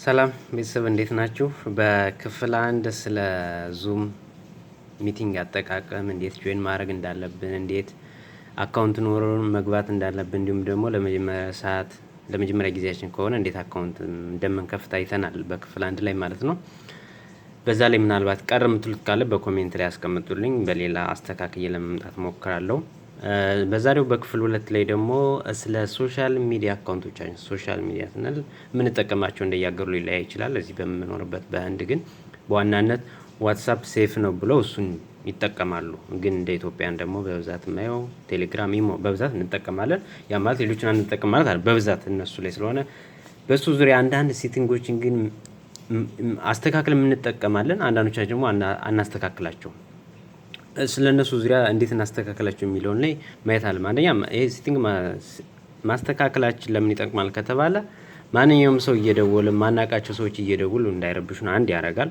ሰላም ቤተሰብ፣ እንዴት ናችሁ? በክፍል አንድ ስለ Zoom meeting አጠቃቀም፣ እንዴት join ማድረግ እንዳለብን፣ እንዴት account ኖሮን መግባት እንዳለብን፣ እንዲሁም ደግሞ ለመጀመሪያ ሰዓት ለመጀመሪያ ጊዜያችን ከሆነ እንዴት account እንደምንከፍት አይተናል በክፍል አንድ ላይ ማለት ነው። በዛ ላይ ምናልባት ቀር የምትሉት ካለ በ comment ላይ ያስቀምጡልኝ፣ በሌላ አስተካክዬ ለመምጣት ሞክራለሁ። በዛሬው በክፍል ሁለት ላይ ደግሞ ስለ social media account ኦቻችን፣ social media ስንል የምንጠቀማቸው እንደየሀገሩ ሊለያይ ይችላል። እዚህ በምኖርበት በህንድ ግን በዋናነት WhatsApp safe ነው ብለው እሱን ይጠቀማሉ። ግን እንደ ኢትዮጵያን ደግሞ በብዛት የማየው ቴሌግራም፣ ኢሞ በብዛት እንጠቀማለን። ያ ማለት ሌሎችን አንጠቀም ማለት አይደለም፣ በብዛት እነሱ ላይ ስለሆነ በእሱ ዙሪያ አንዳንድ setting ኦችን ግን አስተካክለን እንጠቀማለን። አንዳንዶቻችን ደግሞ አናስተካክላቸውም። ስለ እነሱ ዙሪያ እንዴት እናስተካክላቸው የሚለውን ላይ ማየት አለ። አንደኛ ይሄ setting ማስተካከላችን ለምን ይጠቅማል ከተባለ ማንኛውም ሰው እየደወለ፣ ማናውቃቸው ሰዎች እየደወሉ እንዳይረብሹን አንድ ያደርጋል።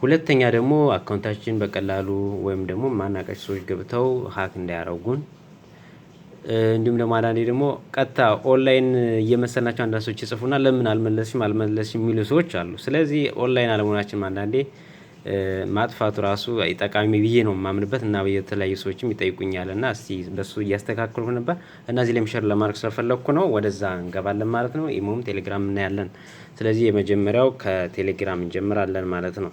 ሁለተኛ ደግሞ account ኣችን በቀላሉ ወይም ደግሞ ማናውቃቸው ሰዎች ገብተው hack እንዳያደርጉን፣ እንዲሁም ደግሞ አንዳንዴ ደግሞ ቀጥታ ኦንላይን እየመሰልናቸው አንዳንድ ሰዎች ይጽፉና ለምን አልመለስሽም አልመለስሽም የሚሉ ሰዎች አሉ። ስለዚህ ኦንላይን አለመሆናችን አንዳንዴ ማጥፋቱ ራሱ ጠቃሚ ብዬ ነው የማምንበት እና የተለያዩ ሰዎችም ይጠይቁኛል እና እስቲ በሱ እያስተካከልኩ ነበር እና እዚህ ላይም share ለማድረግ ስለፈለኩ ነው። ወደዛ እንገባለን ማለት ነው። ኢሞም ቴሌግራም እናያለን። ስለዚህ የመጀመሪያው ከቴሌግራም እንጀምራለን ማለት ነው።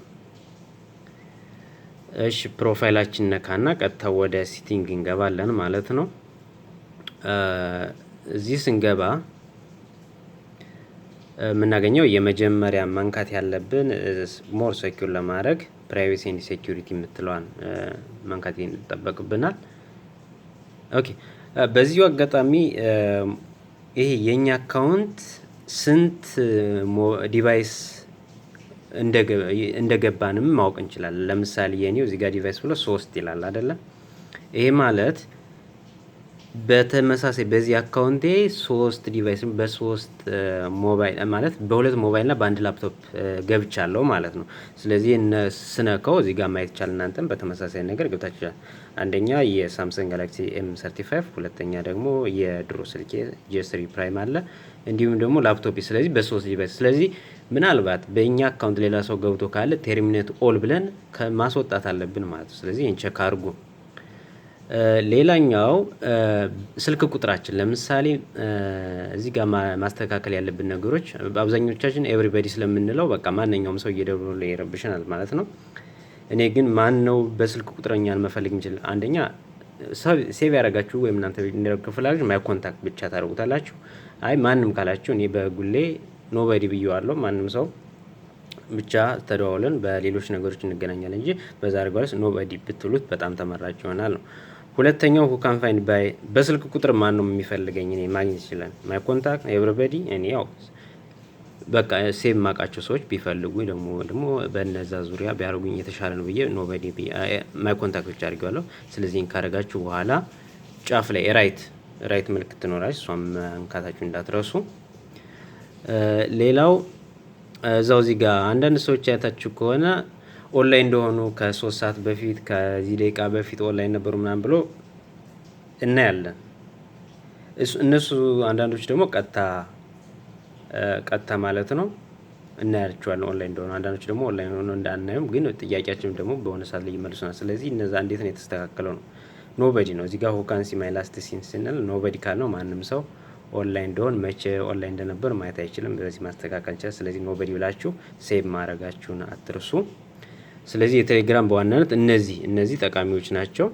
እሺ፣ profile ኣችን ነካና ቀጥታ ወደ setting እንገባለን ማለት ነው። እዚህ ስንገባ የምናገኘው የመጀመሪያ መንካት ያለብን more secure ለማድረግ privacy and security የምትለዋን መንካት ይጠበቅብናል። Okay፣ በዚሁ አጋጣሚ ይሄ የኛ account ስንት device እንደገባንም ማወቅ እንችላለን። ለምሳሌ የኔው እዚህ ጋር device ብሎ ሶስት ይላል አይደለም? ይሄ ማለት በተመሳሳይ በዚህ account ኤ ሶስት device፣ በሶስት ሞባይል ማለት በሁለት ሞባይል እና በአንድ ላፕቶፕ ገብቻለሁ ማለት ነው። ስለዚህ ስነካው እዚህ ጋር ማየት ይቻላል። እናንተም በተመሳሳይ ነገር ገብታችሁ አንደኛ የ Samsung Galaxy M35፣ ሁለተኛ ደግሞ የድሮ ስልኬ J3 Prime አለ፣ እንዲሁም ደግሞ ላፕቶፕ። ስለዚህ በሶስት device። ስለዚህ ምናልባት በእኛ account ሌላ ሰው ገብቶ ካለ terminate all ብለን ከማስወጣት አለብን ማለት ነው። ስለዚህ ይህን check አድርጉ። ሌላኛው ስልክ ቁጥራችን፣ ለምሳሌ እዚህ ጋር ማስተካከል ያለብን ነገሮች በአብዛኞቻችን everybody ስለምንለው በቃ ማንኛውም ሰው እየደወለ ይረብሸናል ማለት ነው። እኔ ግን ማን ነው በስልክ ቁጥር እኛን መፈለግ የሚችል? አንደኛ save ያደረጋችሁ ወይም እናንተ እንዲያደርግ ከፈለጋችሁ my contact ብቻ ታደርጉታላችሁ። አይ ማንም ካላችሁ እኔ በግሌ nobody ብዬዋለሁ። ማንም ሰው ብቻ ተደዋውለን በሌሎች ነገሮች እንገናኛለን እንጂ በዛ አድርገዋለች nobody ብትሉት በጣም ተመራጭ ይሆናል ነው። ሁለተኛው who can find by፣ በስልክ ቁጥር ማን ነው የሚፈልገኝ እኔ ማግኘት ይችላል? My contact፣ everybody። እኔ ያው በቃ save ማቃቸው ሰዎች ቢፈልጉኝ ደግሞ በነዛ ዙሪያ ቢያደርጉኝ የተሻለ ነው ብዬ nobody፣ my contact ብቻ አድርጌዋለሁ። ስለዚህ ካደረጋችሁ በኋላ ጫፍ ላይ right ምልክት ትኖራለች፣ እሷም መንካታችሁ እንዳትረሱ። ሌላው እዛው እዚህ ጋር አንዳንድ ሰዎች ያታችሁ ከሆነ ኦንላይን እንደሆኑ ከ3 ሰዓት በፊት፣ ከዚህ ደቂቃ በፊት ኦንላይን ነበሩ ምናምን ብሎ እናያለን። እነሱ አንዳንዶች ደግሞ ቀጥታ ቀጥታ ማለት ነው እናያቸዋለን ኦንላይን እንደሆኑ። አንዳንዶች ደግሞ ኦንላይን ሆኖ እንዳናየውም ግን ጥያቄያችንም ደግሞ በሆነ ሰዓት ላይ ይመልሱናል። ስለዚህ እነዛ እንዴት ነው የተስተካከለው ነው። Nobody ነው እዚህ ጋር። Who can see my last seen ስንል nobody ካልነው ማንም ሰው ኦንላይን እንደሆን፣ መቼ ኦንላይን እንደነበር ማየት አይችልም። በዚህ ማስተካከል እንችላለን። ስለዚህ nobody ብላችሁ save ማድረጋችሁን አትርሱ። ስለዚህ የቴሌግራም በዋናነት እነዚህ ጠቃሚዎች ናቸው።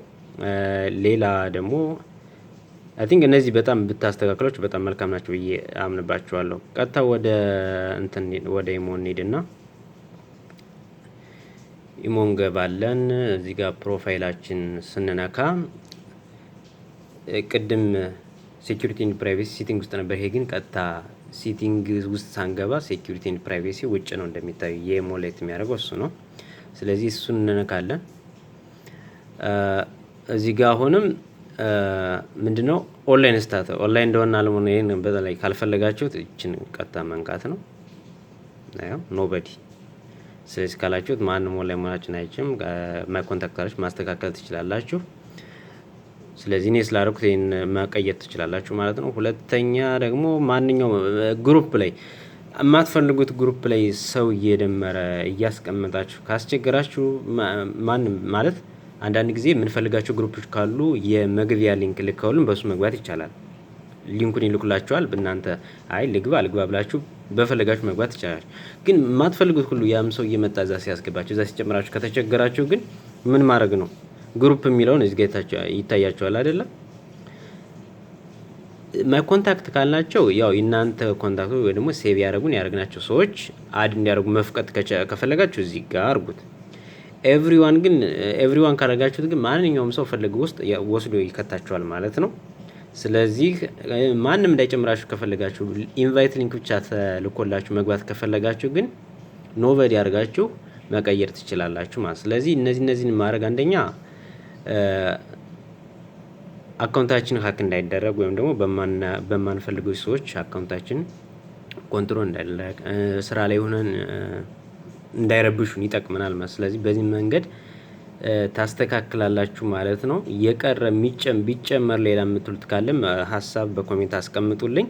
ሌላ ደግሞ I think እነዚህ በጣም ብታስተካክሏቸው በጣም መልካም ናቸው ብዬ አምንባቸዋለሁ። ቀጥታ ወደ እንትን ወደ ኢሞ እንሂድና ኢሞ እንገባለን። እዚህ ጋር profile ኣችን ስንነካ ቅድም security and privacy setting ውስጥ ነበር። ይሄ ግን ቀጥታ setting ውስጥ ሳንገባ security and privacy ውጭ ነው እንደሚታዩ። የኢሞ ለየት የሚያደርገው እሱ ነው። ስለዚህ እሱን እንነካለን። እዚህ ጋር አሁንም ምንድነው online status፣ online እንደሆነ አለመሆኑ፣ ይሄን በተለይ ካልፈለጋችሁት ይችን ቀጥታ መንካት ነው። ያው nobody ስለዚህ ካላችሁት ማንም ኦንላይን መሆናችን አይችልም። My contact ካላችሁ ማስተካከል ትችላላችሁ። ስለዚህ እኔ ስላደረኩት ይሄን መቀየር ትችላላችሁ ማለት ነው። ሁለተኛ ደግሞ ማንኛውም group ላይ የማትፈልጉት group ላይ ሰው እየደመረ እያስቀመጣችሁ ካስቸገራችሁ፣ ማንም ማለት አንዳንድ ጊዜ የምንፈልጋቸው group ኦች ካሉ የመግቢያ link ልከውልን በሱ መግባት ይቻላል። Link ኡን ይልኩላችኋል። እናንተ አይ ልግባ ልግባ ብላችሁ በፈለጋችሁ መግባት ይቻላል። ግን የማትፈልጉት ሁሉ ያም ሰው እየመጣ እዛ ሲያስገባችሁ፣ እዛ ሲጨምራችሁ ከተቸገራችሁ ግን ምን ማድረግ ነው? Group የሚለውን እዚህ ጋር ይታያችኋል አይደለም? My contact ካልናቸው ያው የእናንተ contact ወይ ደግሞ save ያደረጉን ያደረግናቸው ሰዎች add እንዲያደርጉ መፍቀድ ከፈለጋችሁ እዚህ ጋር አድርጉት። Everyone ግን፣ everyone ካደረጋችሁት ግን ማንኛውም ሰው ፈልግ ውስጥ ወስዶ ይከታችኋል ማለት ነው። ስለዚህ ማንም እንዳይጨምራችሁ ከፈለጋችሁ፣ invite link ብቻ ተልኮላችሁ መግባት ከፈለጋችሁ ግን nobody አድርጋችሁ መቀየር ትችላላችሁ ማለት። ስለዚህ እነዚህን ማድረግ አንደኛ account ኣችን hack እንዳይደረግ ወይም ደግሞ በማንፈልገው ሰዎች account ኣችን control እንዳይደረግ፣ ስራ ላይ ሆነን እንዳይረብሹን ይጠቅመናል ማለት። ስለዚህ በዚህ መንገድ ታስተካክላላችሁ ማለት ነው። የቀረ ቢጨመር ሌላ የምትሉት ካለም ሀሳብ በ comment አስቀምጡልኝ።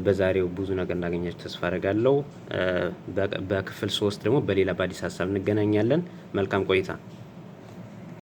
በዛሬው ብዙ ነገር እንዳገኛችሁ ተስፋ አደርጋለሁ። በክፍል 3 ደግሞ በሌላ በአዲስ ሀሳብ እንገናኛለን። መልካም ቆይታ።